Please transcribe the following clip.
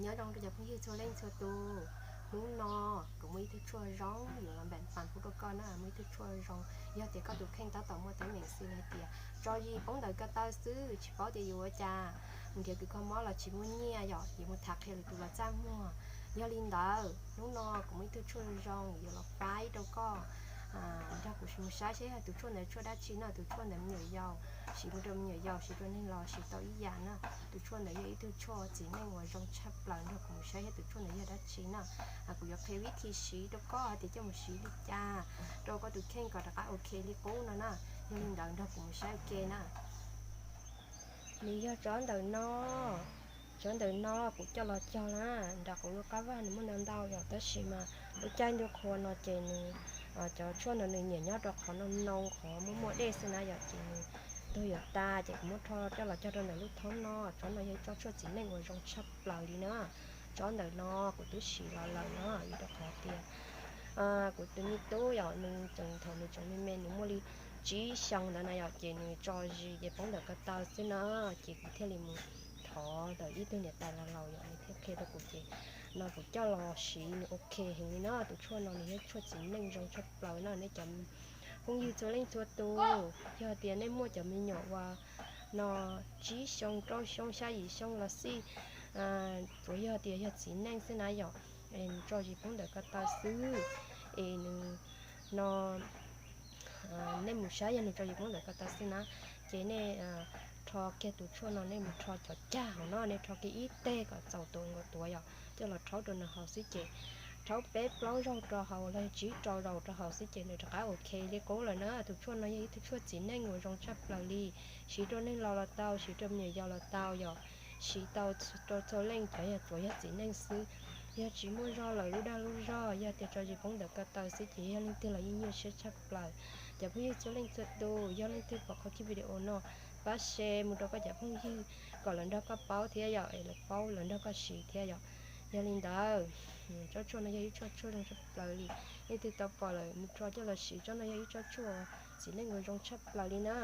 Nyob zoo rau cov phooj ywg txhua leej txhua tus, hnub no kuv muaj ib tug tshuaj zoo yuav los npam pam pub rau koj na, muaj ib tug tshuaj zoo. Yog tias koj tus kheej tab tom muaj teeb meem xws li hais tias tso zis poob ntawm ko taw xwb tsis paub tias yuav ua cas, nrhiav kws kho mob los tsis muaj nyiaj yom, yuav mus tham qhia lwm tus los txaj muag. Yog li ntawd hnub no kuv muaj ib tug tshuaj zoo yuav los faib rau koj. Nrog kuv mus saib seb yog tus tshuaj ntawd tshuaj dab tsi no, tus tshuaj ntawd me nyuam yaus siv mus rau me nyuam yaus, siv rau neeg laus siv tau ib yam na. Tus tshuaj ntawd yog ib tug tshuaj txiv neej uas zoo tshaj plaws, nrog kuv mus saib seb tus tshuaj ntawd yog dab tsi na. Kuv yuav qhia vib thi siv rau koj hais tias coj mus siv li cas rau koj tus kheej kom rov qab ok li qub no na. Yog li ntawd nrog kuv mus saib ua ke na. Nws yog tsob ntawm no, tsob ntawm no kuv coj los cog na, nram kuv lub qab vaj nws muaj ntau ntau yom, tab sis mas lub caij ntuj qhua no ces nws, cov tshuaj no nws nyiam nyob rau qhov no no qhov muaj muaj dej xwb na yom, ces nws tuag yuav tas ces kuv muab rho coj los cog rau ntawm lub thoob no. Tsob no yog ib tsob tshuaj txiv neej uas zoo tshaj plaws li na. Tsob ntawm no kuv twb siv los lawm no, vim rau qhov tias kuv tus me tub yom, nws tseem thaum nws tseem me me nws muaj li tsib xyoo ntawd na yom, ces nws tso zis ces poob ntawm ko taw xwb na, ces kuv thiaj li mus thov ntawm ib tug niam tais laus laus yom, nws thiaj qhia rau kuv ces no kuv coj los siv nws ok heev li na. Tus tshuaj no nws yog tshuaj txiv neej zoo tshaj plaws no nej cov phooj ywg txhua leej txhua tus. Yog tias nej muaj cov me nyuam uas no tsib xyoo rau xyoo xya yim xyoo los xij, tsuas yog tias yog txiv neej xwb na yom, es nws tso zis poob ntawm ko taw xwb, es nws no nej mus saib yog nws tso zis poob ntawm ko taw xwb na, ces nej rho kiag tus tshuaj no, nej mus rho cov cag hauv no, nej rho kiag ib teg kom txaus tus nkaus tuav yom, coj los rhaub rau nws haus xwb ces rhaub peb plaub zaug rau haus los yog tsib rau zaus rau haus xwb ces nws rov qab ok li qub lawm na. Tus tshuaj no yog ib tug tshuaj txiv neej uas zoo tshaj plaws li, siv rau neeg laus los tau, siv rau me nyuam yaus los tau yom, siv tau rau txhua leej, cov yog tsuas yog txiv neej xwb. Yog tsis muaj zog lawm lub dag lub zog, yog tias tso zis poob ntawm ko taw xwb ces yog leej twg los yeej nyuaj siab tshaj plaws. Cov phooj ywg txhua leej txhua tus, yog leej twg pom qhov video no, pab share mus rau koj cov phooj ywg kom lawv nrog koj paub thiab yom, es lawv paub lawv nrog koj siv thiab yom. Yog li ntawd, tsob tshuaj no yog ib tsob tshuaj zoo tshaj plaws li. Leej twg tau pom lawm mus rho coj los siv, tsob no yog ib tsob tshuaj txiv neej uas zoo tshaj plaws li na.